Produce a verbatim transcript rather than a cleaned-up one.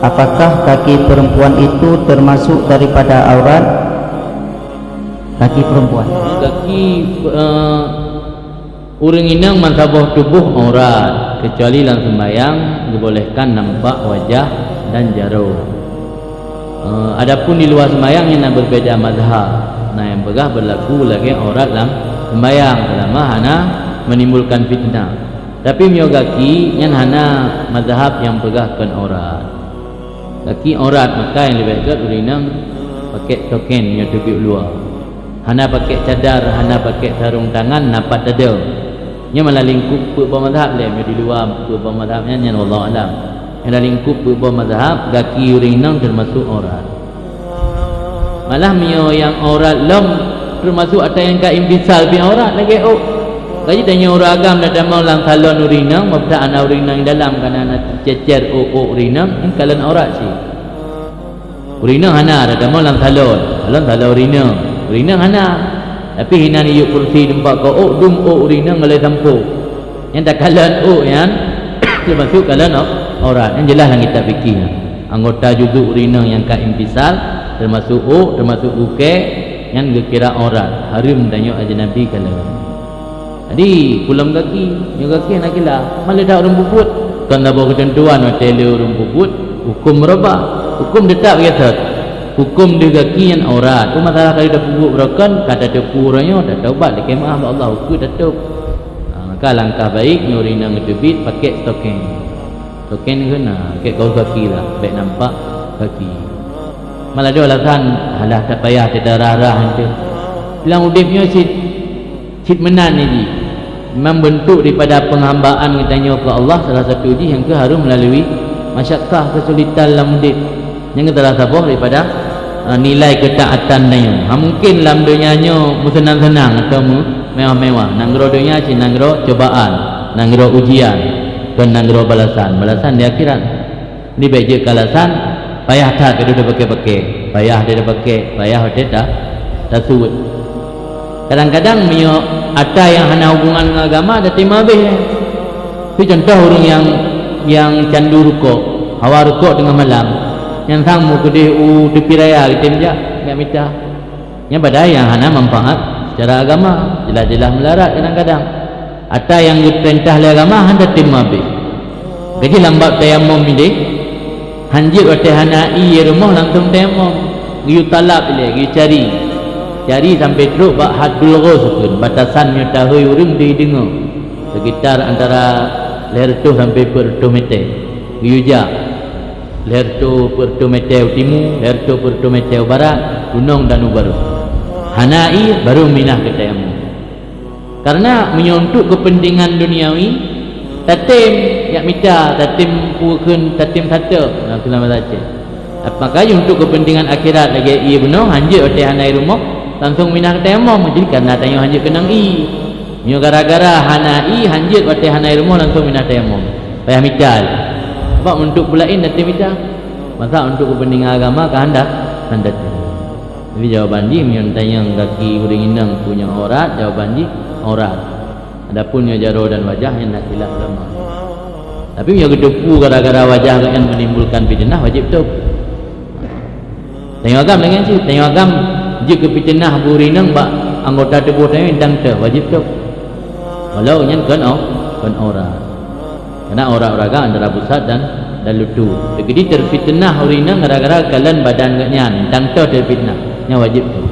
Apakah kaki perempuan itu termasuk daripada aurat? Kaki perempuan. Gaki, eh, ureuëng inong meusaboh tuboh aurat, keucuali lam seumbahyang geubolehkan nampak wajah dan jaroe. Eh, adapun di luwa seumbahyang nyan na beubeda mazhab. Na nyang peugah beulaku lagée aurat lam seumbahyang, seulama hana meunimbulkan fitnah. Tapi meunyoe gaki, nyan hana mazhab nyang peugah kon aurat. Gaki aurat, maka nyang leubeh gét ureuëng inong pakèk stoking meunyoe teubiet luwa. Hana pakèk cadar, hana pakèk sarong tangan, na pat dada. Nyoe malah lingkup peuet boh mazhab lé, meunyoe di luwa peuet boh mazhab nyan, nyan wallahu alam. Nyang lam lingkup peuet boh mazhab, gaki ureuëng inong teumasok aurat. Malah meunyoe nyang aurat lom, teumasok ata nyang ka infisal pih aurat lagée ôk. Kaji tanyoe ureuëng agam na tamong lam salon ureuëng inong, meubeutak hana ureuëng inong dalam, kana na cécér ôk-ôk ureuëng inong, nyan kalon aurat cit. Ureuëng inong hana, na tamong lam salon, salon, salon ureuëng inong. Ureuëng inong hana. Tapi hinan yue kursi teumpat keu ôk, dum ôk ureuëng inong golom sampoe. Nyang takalon ôk nyan teumasok kalon au-, aurat. Nyan jeulaih lam kitab fikih nyan. Anggota juzuk ureuëng inong nyang ka infisal, teumasok ôk, teumasok gukée, nyan geukira aurat. Hareuem tanyoe ajnabi kalon. Jadi, peue lom gaki, nyoe gaki hana kilaf. Malah that ureuëng peubuet. Kon saboh keuteuntuan watée le ureuëng peubuet, huköm meurubah. Huköm teutap lagée thot. Huköm deuh gaki nyan aurat. Peue masalah ka lheueh tapeubuet beurokon, ka tateupeue uroe nyoe, tataubat, lakée meu'ah bak Allah, ukeue tatôb. Ha, maka langkah baik nyoe ureuëng inong geuteubiet pakèk stoking. Stoking keuh na, pakèk kaos gaki lah, bék nampak gaki. Malah dua alasan, alah, tak payah teudarah-darah ente. Lam udeb nyoe cit, cit meunan jih. Memang bentuk daripada penghambaan geutanyoe keu Allah, salah satu jih nyang keuh harôh melalui masyakkah, keusulitan lam udeb. Nyang keuh salah saboh daripada, eh, nilai keutaatan tanyoe. Ha, mungkin lam donya nyoe meuseunang-seunang atau meu-, mewah-mewah. Nanggroe donya cit nanggroe cobaan, nanggroe ujian, kon nanggroe balasan. Balasan di akhirat. Ni bék jeuet keu alasan, payah that ka deuh tapakèk-pakèk, payah deuh tapakèk, payah watée ta-, tasuet. Kadang-kadang meunyoe atra nyang hana hubungan ngon agama, tatem abéh. Pi contoh ureuëng nyang, nyang candu rukok, hawa rukok teungoh malam, nyan sang meukeudeh u teupi raya geutem jak, jak mita. Nyan padahai nyang hana manfaat secara agama, jeulaih-jeulaih meularat kadang-kadang. Atra nyang geupeurintah lé agama hana tem abéh. Kaji lam bab tayamum ideh, hanjeuet watée hana ié rumoh langsong tayamum. Geuyue talab ilée, geuyue cari. Cari sampoe trok bak haddul ghus kheun, batasan meunyoe tahôi ureuëng deuh deungoe. Sekitar antara lhée reutôh sampoe peuet reutôh mete. Geuyue jak. Lhée reutôh peuet reutôh mete u timu, lhée reutôh peuet reutôh mete u barat, gunong dan u barô. Hana ié, barô minah keu tayamum. Karena meunyoe untuk kepentingan duniawi, tatem jak mita, tatem peue kheun, tatem sate, na keunan bahasa Aceh. Maka untuk kepentingan akhirat lagée ié bunoe, hanjeuet watée hana ié rumoh, langsong minah keu tayamum. Jadi karena tanyoe hanjeuet keunong ié. Nyoe gara-gara hana ié, hanjeuet watée hana ié rumoh langsong minah tayamum. Payah mita lé. Sebab untuk peue laén tatem mita. Masa untuk kepentingan agama ka hana, hana tatem. Tapi jawaban jih, meunyoe tanyong gaki ureuëng inong peue nyoe aurat, jawaban jih aurat. Adapun nyoe jaroe dan wajah nyan na khilaf ulama. Tapi meunyoe geuteupeue gara-gara wajah gobnyan menimbulkan fitnah, wajéb tôb. Tanyoe agam lagée nyan cit, tanyoe agam jeuet keu fitnah bak ureuëng inong bak anggota tuboh tanyoe, intan teuh, wajéb tôb. Walau nyan kon au-, kon aurat. Karena aurat ureuëng agam antara pusat dan, dan lutu. Jadi teufitnah ureuëng inong gara-gara kalon badan gobnyan, intan teuh teufitnah. Nyan wajéb tôb.